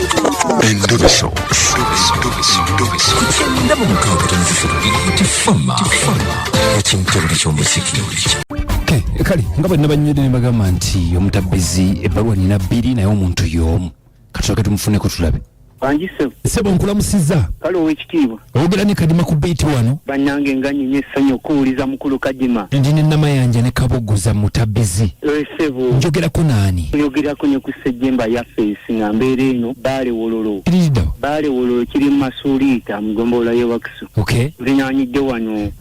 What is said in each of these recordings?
Endobeso. Ku 96.4 ekimutolole ky'omuziki. Okay, kale nga bwe nabanyonyodde ne bagamba nti omutabbizi ebbaluwa nina bbiri, naye omuntu y'omu. Katusooke tumufuneko tulabe. Wangi ssebo. Ssebo, nkulamusizza. Kale, ow'ekitiibwa. Oyogera ne Kadima ku Beat wano. Bannange, nga nyina essanyu okuwuliza mukulu Kadima. Ndi ne Namayanja ne Kabogoza mutabbizi. Ssebo. Njogerako naani? Oyogerako ne ku Ssejjemba Yafeesi, nga mbeera eno Baale Wololo. Kiriddawa? Baale Wololo kiri mu Masuuliita, mu ggombolola y'e Wakiso. Nzinaanyidde wano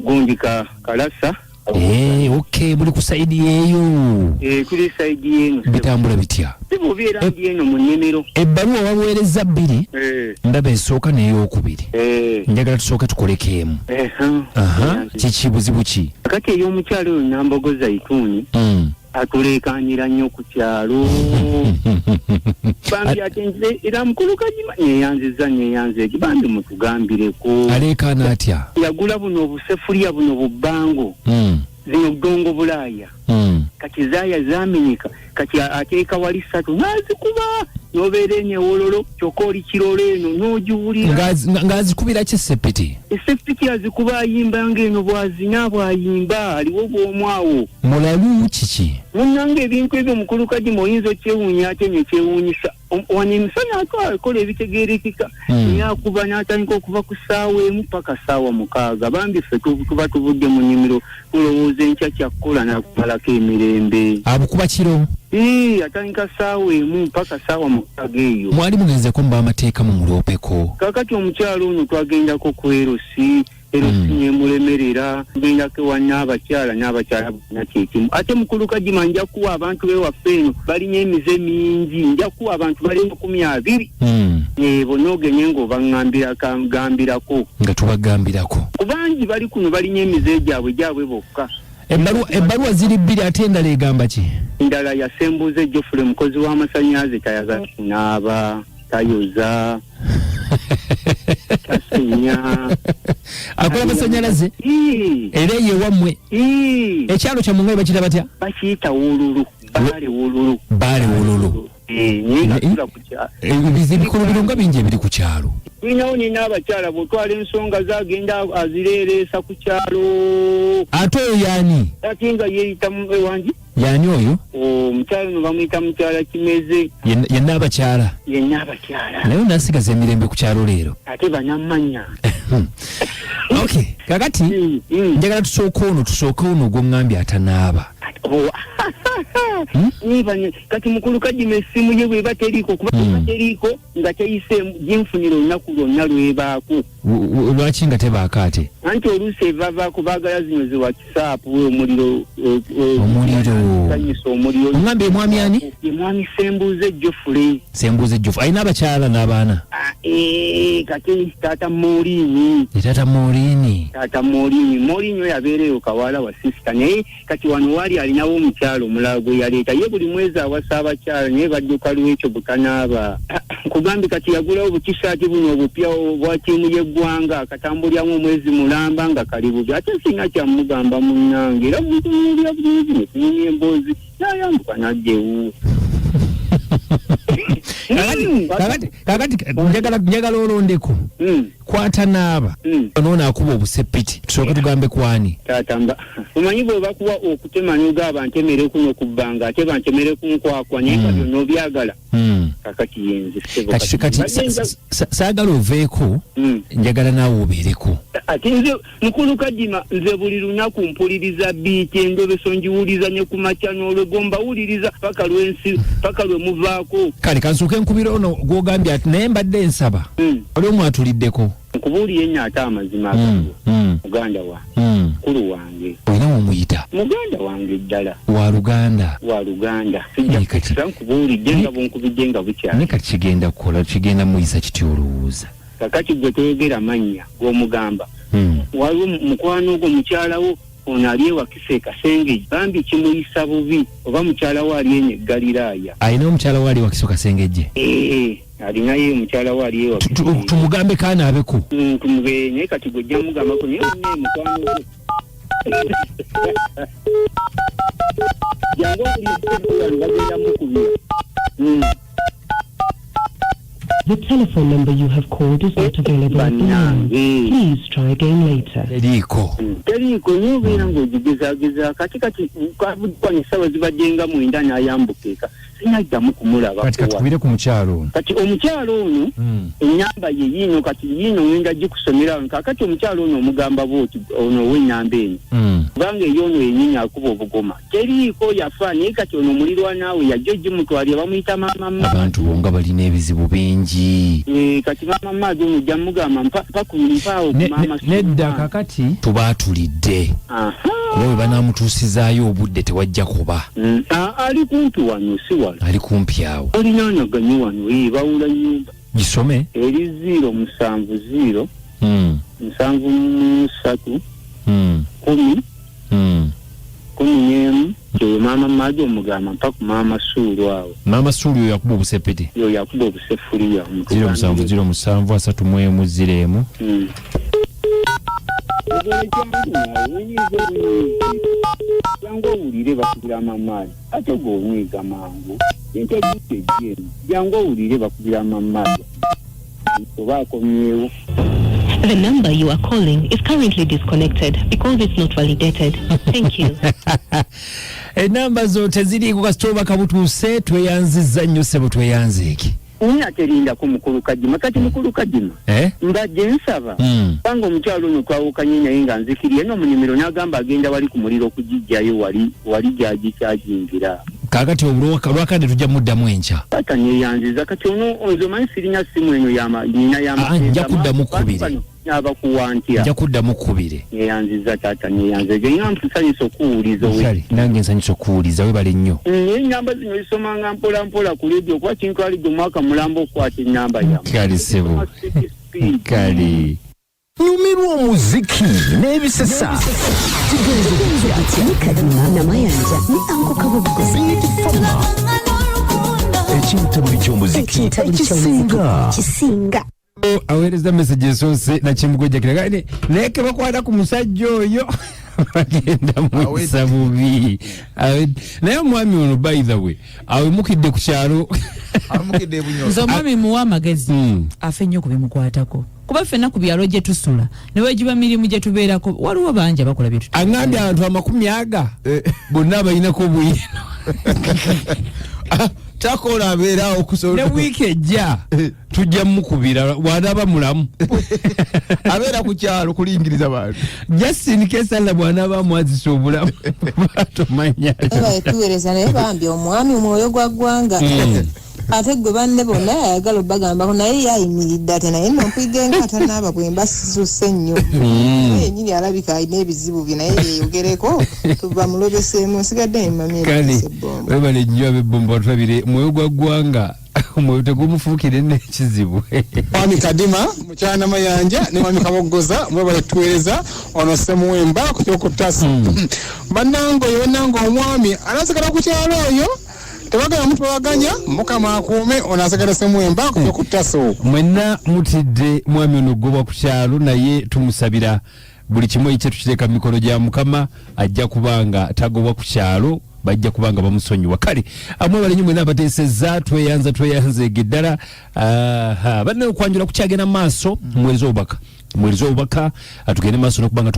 gundi ka Kalasa. Eh, okay, muli ku side yeeyo? Eh, tuli side y'eno, ssebo. Bitambula bitya? Ssebo, obeera ndi eno mu nnimiro. Ebbaluwa waweereza bbiri. Ndaba esooka n'eyokubiri. Njagala tusooke tukoleko emu. Aha, kiki, buzibu ki? Kati ey'omukyalo oyo Nambogo Zaituuni atuleekaanira nnyo ku kyalo bambi, ate nze era mukulu Kagima neyanziza, neyanza eki, bambi mutugambireko. Aleekaana atya? Yagula buno obusefuliya buno bubbango, zino ddongo bulaaya. Kati zaaya zamenyeka, kati ateeka wali ssatu n'azikuba, n'obeera eno ewololo, kyokka oli kirolo eno n'ogiwulira. Ng'azikubira ki sepiti? Esepiki azikuba ayimba, ng'eno bw'azina bw'ayimba, aliwo bw'omu awo. Mulalu kiki? Munnange, ebintu ebyo mukulu Kadima oyinza okyewuunya, ate nekyewuunyisa. Wano emisana ate akola ebitegeerekeka. Naye akuba n'atandika okuva ku ssaawa 1 paka ssaawa 6. Bambi ffe tuba tuvudde mu nnimiro, tulowooza enkya kyakkola n'akumalako emirembe. Abukuba kiro? Ii, atandika ssaawa 1 paka ssaawa 6 eyo. Mwali mugenzeko mu b'amateeka mu muloopeko? Kakati omukyalo ono twagendako ku LC, LC nemulemerera. Tugendako ewa n'abakyala, n'abakyala bonna kyekimu. Ate mukulu Kagima, nja kuwa abantu bewaffe eno balina emize mingi, nja kuwa abantu bali 20. Bonna ogenye ng'obaŋŋambirako. Nga tubagambirako. Kubangi bali kuno balina emize gyabwe gyabwe bokka. Ebbaluwa ziri bbiri, ate endala egamba ki? Endala yasembuuza ejjofule, mukozi w'amasannyalaze, tayagala kunaaba, tayoza, tasenya. Akola amasanyalaze? Ii. Era eyo ewammwe? Ii. Ekyalo kyammwe nga bakira batya? Bakiyita Wololo, Baale Wololo. Baale Wololo. Eh, naye nga tula ku kyalo. Ebikolobero nga bingi ebiri ku kyalo. Tulinawo nina abakyala, bw'otwala ensonga zagenda azireereesa ku kyalo. Ate oyo yaani? Ate nga yeeyita ewangi. Yaani oyo? Omukyala ono bamuyita mukyala Kimeze. Yenna abakyala? Yenna abakyala. Naye onasigaza emirembe ku kyalo leero. Ate banammanya. Okay, kakati njagala tusooke ono, tusooke ono gwoŋŋambye atanaaba. Oh, niba kati mukulu Kagima essimu ye bweba teriiko, kuba teriiko nga teyiseemu ginfunira olunaku lwonna lwebaako. Lwaki nga tebaako ate? Anti oluusi evavaako, baagala zino zi WhatsApp, omuliro. Omuliro. Kanyisa omuliro. Oŋŋambye mwami ani? Ye mwami Sembuuze Jofule. Sembuuze Jofu alina abakyala n'abaana? Ah, eh, kati taata Morini. Ye taata Morini. Taata Morini, Morini oyo abeereyo kawala wa sister, naye kati wano waali alinawo omukyalo omulala gwe yaleeta. Ye buli mwezi awasa abakyala, naye badduka lwekyo butanaaba. Nkugambye, kati yagulawo bukisaati buno obupya obwa ttiimu y'eggwanga, akatambulyamu omwezi mulamba nga kali bubi. Ate singa kyamugamba munnange, era mutunuulira bulungi ne tunyumya emboozi, n'ayambuka n'adda ewuwe. Kakati njagala olondeko. Kwata naaba onoono akuba obusepiti, tusooke tugambe kwani. Taata, mba omanyi bwe bakuwa okutema n'ogamba ntemere kuno ku bbanga, ate bantemere ku nkwakwa, naye nga byonna obyagala. Kakati yenze, ssebo. Kati saagala oveeko. Njagala naawe obeereko. Ate nze mukulu Kadima, nze buli lunaku mpuliriza Beat Endobeso, ngiwuliza ne ku makya n'olwego, mbawuliriza paka lwensi, paka lwe muvaako. Kale kansooke nkubira ono gwogambye ati, naye mbadde nsaba waliwo mwatuliddeko. Nkubuuliye nnyo, ate amazima agaliwo, muganda wa mukulu wange. Olina womuyita? Muganda wange ddala. Wa luganda? Wa luganda, sijja Naye kati- kukisa, nkubuulidde nga bunkubidde nga bukyali. Naye kati kigenda kukola, kigenda muyisa kitya olowooza? Kakati gwe toyogera mannya g'omugamba. Waliwo mukwano gwo, mukyala wo ono ali ewakisa ekasengejje, bambi kimuyisa bubi, oba mukyala wo ali eno e Galiraaya. Alina omukyala we ali wakiso Kasengejje? Ee, alinayo mukyala we ali ewakisa. Tumugambe kanaabeko? Tumubeere, naye kati gwe ojja mugambako, naye munnaye mukwano gwo. Jangu owulirize, wano bagenda mukubira. The telephone number you have called is not available at the moment. Bannange. Please try again later. Teriiko. Teriiko, naye obeera ng'ogigezageza. Kati kavudde essaawa zibadde nga 9 n'ayambuka eka, sinaddamu kumulaba. Kati katukubire ku mukyalo ono. Kati omukyalo ono, enamba ye yiino. Kati yiino ngenda gikusomera wano. Kakati omukyalo ono omugamba bwoti, ono ow'ennamba eno, kubanga ey'ono yennyini akuba obugoma teriiko, yafa. Naye kati ono mulirwanaawe yajja ogimutwalira, bamuyita maama ma Abantu bo nga balina ebizibu bingi. Eh, kati maama maazi ono ojja mugamba mpaawo ku maama. Nedda, kakati tubaatulidde, kuba bwe banaamutuusizaayo obudde tewajja kuba. Ali kumpi wano, si wala. Ali kumpi awo. Olinaanaganye wano, eh, bawula nyumba. Gisome. Eri 070 73 10 11. Oyo maama maaji omugamba mpa ku maama Suulu awo. Maama Suulu oyo yakuba obusepete. Oyo yakuba obusefuliya. 0707 31 01. Jangu owulire bakubira amamaali, ate gweonyiiga mangu interview ejjemu. Jangu owulire bakubira amamaali oba akomyewo. The number you are calling is currently disconnected because it's not validated. Thank you. Enamba zo teziriiko, kasita obubaka butuuse. Tweyanzizza nnyo ssebo, tweyanzeeki. Naye aterindako mukulu Kajima. Kati mukulu Kajima, Eh? mbadde nsaba, kubanga omukyalo ono twawukanye naye nga nzikiriye n'omunimiro, n'agamba agenda wali ku muliro okugijjayo wali wali gyagikyajingira. Kakati olwakadde tujja muddamu enkya. Taata, neyanziza. Kati ono nze omanyi sirina simu eno nina. Ah, nja kuddamu kubiri. Nabakuwa ntya? Nja kuddamu kubire. Neyanziza taata, neyanziza nga nsanyusa okuwuliza we. Kale nange nsanyusa okuwuliza, webale nnyo. Naye enamba zino zisomanga mpola mpola ku ledio, kuba kintwalidde omwaka mulamba okukwata enamba yammwe. Kale ssebo, kale. Nyumirwa omuziki n'ebisesa. Kigenzo. Ne Kadima Namayanja ne Anko Kabogoza. Ekintabuli ky'omuziki. Ekintabuli ekisinga. Kisinga. Aweereza message esoose nakimugojjakira, naye ke bakwata ku musajja oyo bagenda muyisa bubi. Naye omwami ono, by the way, awemukidde ku kyalo. Amukidde ebunyo. Nze omwami muwa amagezi, afe nnyo ku bimukwatako, kuba ffenna ku byalo gye tusula ne wegiba mirimu gye tubeerako, waliwo bangi abakola bye. Aŋŋambye abantu 20 aga bonna balinako obuyino. Takola, abeerawo Ne okusobola. wiiki ejja tujja mukubira bw'anaaba mulamu. Abeera ku kyalo kulingiriza bantu. Justin kesalla bw'anaaba amwazisa obulamu, tomanya. Naye tuweereza, naye bambi omwami omwoyo gwa ggwanga, ate gwe banne bonna ayagala obbagambako, naye ye ayimiridde ate. Naye nno mpulidde nga atanaaba bwe mba sisusse nnyo. Naye yennyini alabika alina ebizibu bye, naye yeeyogereko tubamulobeseemu. Nsigadde nemamye. Kale webale nnyo ab'ebbomba, batulabire mwoyo gwa ggwanga, omwoyo tegumufuukire n'ekizibu. Mwami Kadima, mukyala Mayanja ne mwami Kaboggoza, mwebale tuweereza. Ono Semuwemba ku kyokutasa. Bannange oyo, bannange omwami anasigala ku kyalo oyo, tebagala mutwaganya. Mukama akuume. Ono asigala Semuwemba ku kyokutaso. Mwenna mutidde mwami ono gobwa ku kyalo, naye tumusabira buli kimu ekye tukiteeka mu mikono gya Mukama. Ajja kubanga tagobwa ku kyalo, bajja kubanga bamusonyiwa. Kale amwebale nnyo mwenna abateesezza, tweyanza, tweyanzeege ddala. Aha, banne okwanjula kukyagenda mu maaso. Muweereze obubaka, muweereze obubaka, tugende maaso n'okubanga.